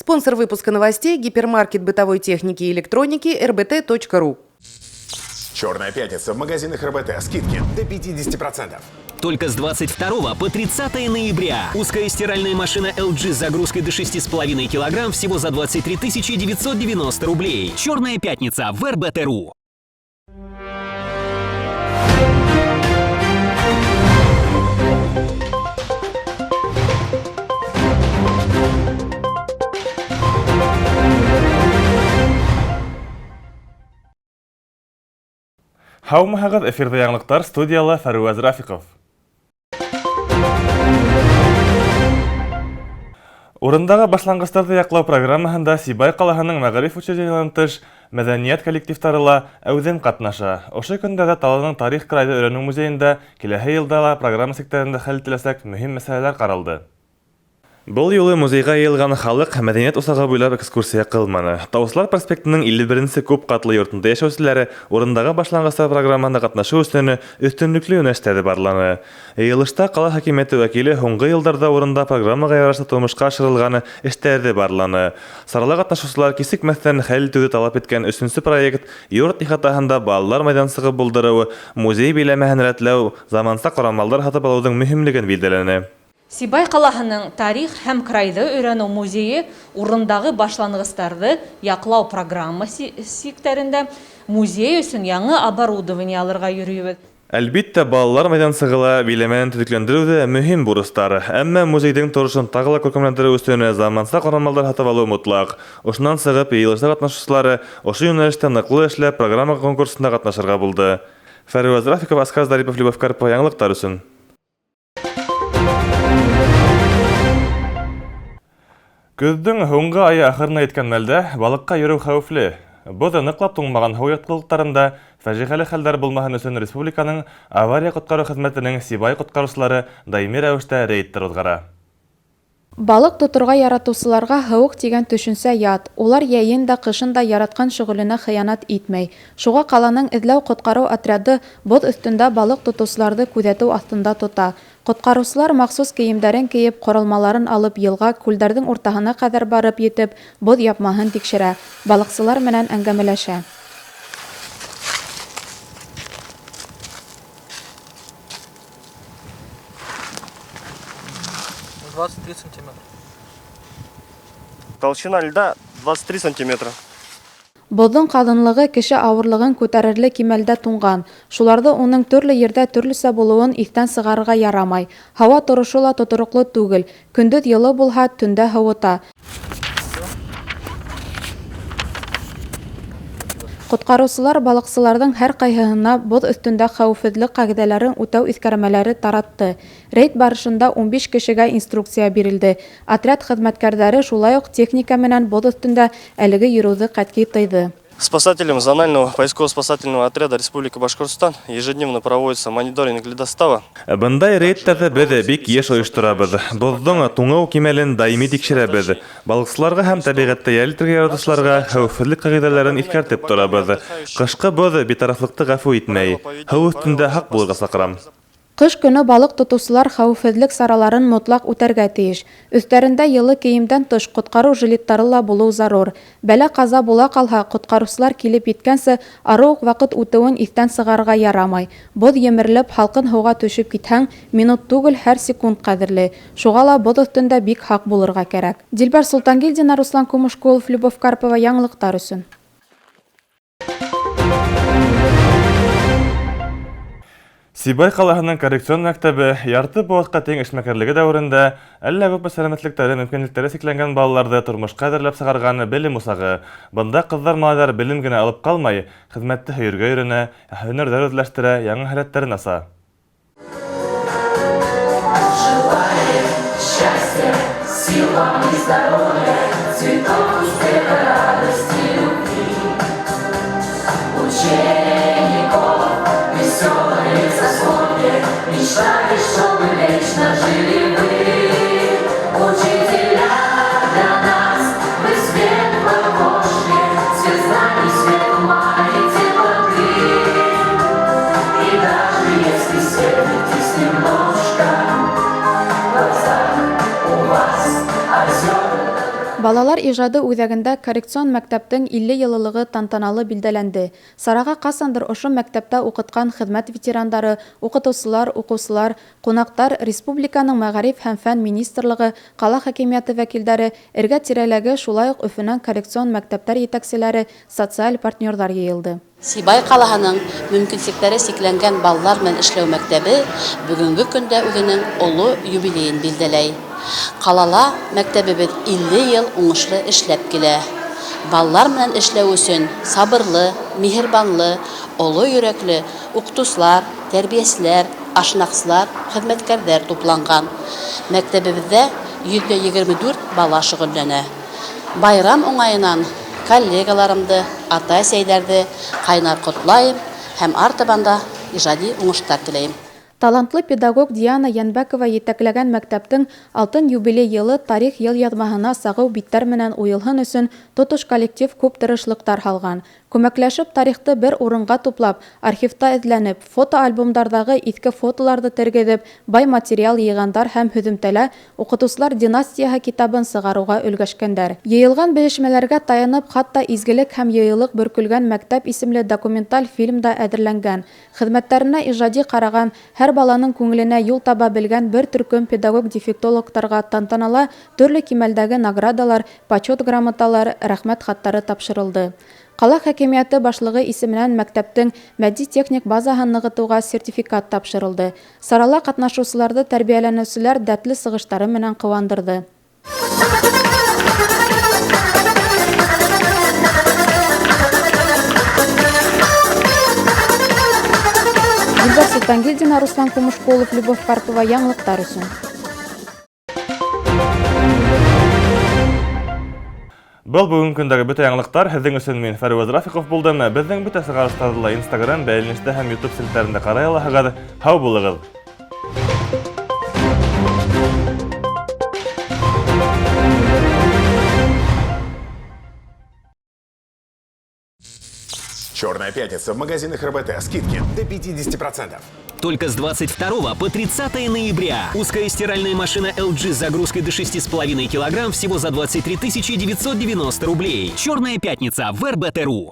Спонсор выпуска новостей – гипермаркет бытовой техники и электроники rbt.ru. Черная пятница в магазинах РБТ. Скидки до 50%. Только с 22 по 30 ноября. Узкая стиральная машина LG с загрузкой до 6,5 килограмм всего за 23 990 рублей. Черная пятница в РБТ.ру. Һаумыһығыҙ, эфирҙа яңылыҡтар, студияла Фәруәз Рафиҡов. Урындағы башланғыстарҙы яҡлау программаһында Сибай ҡалаһының мәғариф учреждениеларынан тыш мәҙәниәт коллективтары ла әүҙем ҡатнаша. Ошо көндәрҙә Таланың тарих крайҙы өйрәнеү музейында киләһе йылда ла программа сиктәрендә хәл ителәсәк мөһим мәсьәләләр ҡаралды. Был юлы музейға йыйылған халыҡ мәҙәниәт усағы буйлап экскурсия ҡылманы. Таусылар проспектының 51-нсе күп ҡатлы йортонда йәшәүселәре урындағы башланғыстар программаһында ҡатнашыу өсөн өҫтөнлөклө йүнәлештәрҙе барланы. Йыйылышта ҡала хакимиәте вәкиле һуңғы йылдарҙа урында программаға ярашлы тормошҡа ашырылған эштәрҙе барланы. Сарала ҡатнашыусылар кисекмәҫтән хәл итеүҙе талап иткән өсөнсө проект йорт ихатаһында балалар майҙансығы булдырыу, музей биләмәһен рәтләү, заманса ҡорамалдар һатып алыуҙың мөһимлеген билдәләне. Сибай ҡалаһының тарих һәм крайҙы өйрәнеү музейы урындағы башланғыстарҙы яҡлау программаһы сиктәрендә музей өсөн яңы оборудование алырға йөрөйбөҙ. Әлбиттә, балалар майҙансығы ла биләмәне төҙөкләндереү ҙә мөһим бурыстар. Әммә музейҙың торошон тағы ла күркәмләндереү өсөн заманса ҡорамалдар һатып алыу мотлаҡ. Ошонан сығып, йыйылышта ҡатнашыусылары ошо йүнәлештә ныҡлы эшләп программа конкурсында ҡатнашырға булды. Фәруәз Рафиков, Аскар Зарипов, Любовь Карпова, яңылыҡтар өсөн. Көҙҙөң һуңғы айы ахырына еткән мәлдә балыҡҡа йөрөү хәүефле. Боҙ ныҡлап туңмаған һыу ятҡылыҡтарында фажиғәле хәлдәр булмаһын өсөн республиканың авария ҡотҡарыу хеҙмәтенең Сибай ҡотҡарыусылары даими рәүештә рейдтар уҙғара. Балыҡ тоторға яратыусыларға һыуыҡ тигән төшөнсә ят. Улар йәйен дә, ҡышын да яратҡан шөғөлөнә хыянат итмәй. Шуға ҡаланың эҙләү-ҡотҡарыу отряды боҙ өҫтөндә балыҡ тотоусыларҙы күҙәтеү аҫтында тота. Ҡотҡарыусылар махсус кейемдәрен кейеп, ҡоролмаларын алып йылға, күлдәрҙең уртаһына ҡәҙәр барып етеп, боҙ япмаһын тикшерә, балыҡсылар менән әңгәмәләшә. 23 сантиметра. Толщина льда 23 сантиметра. Боҙҙоң ҡалынлығы кеше ауырлығын күтәрерлек кимәлдә туңған. Шуларҙы уның төрлө ерҙә төрлөсә булыуын иҫтән сығарырға ярамай. Һауа торошо ла тотороҡло түгел. Көндөҙ йылы булһа, төндә һыуыта. Ҡотҡарыусылар балыҡсыларҙың һәр ҡайһыһына боҙ өҫтөндә хәүефһеҙлек ҡағиҙәләрен үтәү иҫкәрмәләре таратты. Рейд барышында 15 кешегә инструкция бирелде. Отряд хеҙмәткәрҙәре шулай уҡ техника менән боҙ өҫтөндә әлеге йөрөүҙе ҡәтғи тыйҙы. Спасателям зонального поисково-спасательного отряда Республики Башкортостан ежедневно проводится мониторинг ледостава. Бындай рейдтарҙы беҙ бик йыш ойошторабыҙ. Боҙҙоң туңыу кимәлен даими тикшерәбеҙ. Балыҡсыларға һәм тәбиғәттә йәл итергә яратыусыларға хәүефһеҙлек ҡағиҙәләрен иҫкәртеп торабыҙ. Ҡышҡы боҙ битарафлыҡты ғәфү итмәй. Һыу өҫтөндә һаҡ булырға саҡырам. Ҡыш көнө балыҡ тотоусылар хәүефһеҙлек сараларын мотлаҡ үтәргә тейеш. Өҫтәрендә йылы кейемдән тыш ҡотҡарыу жилеттары ла булыу зарур. Бәлә-ҡаза була ҡалһа, ҡотҡарыусылар килеп еткәнсе арыу уҡ ваҡыт үтеүен иҫтән сығарырға ярамай. Боҙ емерелеп, һалҡын һыуға төшөп китһәң, минут түгел, һәр секунд ҡәҙерле. Шуға ла боҙ өҫтөндә бик һаҡ булырға кәрәк. Дилбәр Солтангилдина, Руслан Кумышкулов, Любовь Карпова, яңылыҡтар өсөн. Сибай ҡалаһының коррекцион мәктәбе ярты быуатҡа тиң эшмәкәрлеге дәүерендә әллә күпме сәләмәтлектәре, мөмкинлектәре сикләнгән балаларҙы тормошҡа әҙерләп сығарған белем усағы. Бында ҡыҙҙар-малайҙар белем генә алып ҡалмай, хеҙмәтте һөйөргә өйрәнә, һөнәрҙәр үҙләштерә, яңы һәләттәрен аса. Счастья, сил вам и здоровья, цветов успеха, радости, любви. Учеников веселое сословие, мечтали, чтобы вечно жили вы. Учителя для нас, вы свет в окошке, свет знаний, свет ума и теплоты. И даже если светитесь немножко, в глазах у вас озера. Балалар ижады үҙәгендә коррекцион мәктәптең 50 йыллығы тантаналы билдәләнде. Сараға ҡасандыр ошо мәктәптә уҡытҡан хеҙмәт ветерандары, уҡытыусылар, уҡыусылар, ҡунаҡтар, республиканың мәғариф һәм фән министрлығы, ҡала хакимиәте вәкилдәре, эргә-тирәләге, шулай уҡ Өфөнән коррекцион мәктәптәр етәкселәре, социаль партнерҙар йыйылды. Сибай ҡалаһының мөмкинлектәре сикләнгән балалар менән эшләү мәктәбе бөгөнгө көндә үҙенең оло юбилейын билдәләй. Ҡалала мәктәбебеҙ 50 йыл уңышлы эшләп килә. Балалар менән эшләү өсөн сабырлы, миһербанлы, оло йөрәкле уҡытыусылар, тәрбиәселәр, ашнаҡсылар, хеҙмәткәрҙәр тупланған. Мәктәбебеҙҙә 124 бала шөғөлләнә. Байрам уңайынан коллегаларымды, ата-әсәйҙәрҙе ҡайнар ҡотлайым һәм артабан да ижади уңыштар теләйем. Талантлы педагог Диана Йәнбәкова етәкләгән мәктәптең алтын юбилей йылы тарих йыл яҙмаһына сағыу биттәр менән уйылһын өсөн тотош коллектив күп тырышлыҡтар һалған. Күмәкләшеп тарихты бер урынға туплап, архивта эҙләнеп, фотоальбомдарҙағы иҫке фотоларҙы тергеҙеп, бай материал йыйғандар һәм һөҙөмтәлә уҡытыусылар династияһы китабын сығарыуға өлгәшкәндәр. Йыйылған белешмәләргә таянып, хатта изгелек һәм йыйылыҡ бөркөлгән мәктәп исемле документаль фильм да әҙерләнгән. Хеҙмәттәренә ижади ҡараған, һәр баланың күңеленә юл таба белгән бер төркөм педагог-дефектологтарға тантанала төрлө кимәлдәге наградалар, почет грамоталар, рәхмәт хаттары тапшырылды. Ҡала хакимиәте башлығы исеменән мәктәптең матди-техник базаһын нығытыуға сертификат тапшырылды. Сарала ҡатнашыусыларҙы тәрбиәләнеүселәр дәртле сығыштары менән ҡыуандырҙы. Гүлбәр Солтангилдина, Руслан Кумушкулов, Любовь Карпова, яңылыҡтар өсөн. Был бөгөн көндәге бөтә яңылыҡтар. Һеҙҙең өсөн мин Фәруаз Рафиҡов булдым. Беҙҙең бөтә сығарыштарҙы ла Instagram, бәйләнештә һәм YouTube селтәрендә ҡарай алаһығыҙ. Һау булығыҙ! Черная пятница в магазинах РБТ. Скидки до 50%. Только с 22 по 30 ноября. Узкая стиральная машина LG с загрузкой до 6,5 килограмм всего за 23 990 рублей. Черная пятница в РБТ.ру.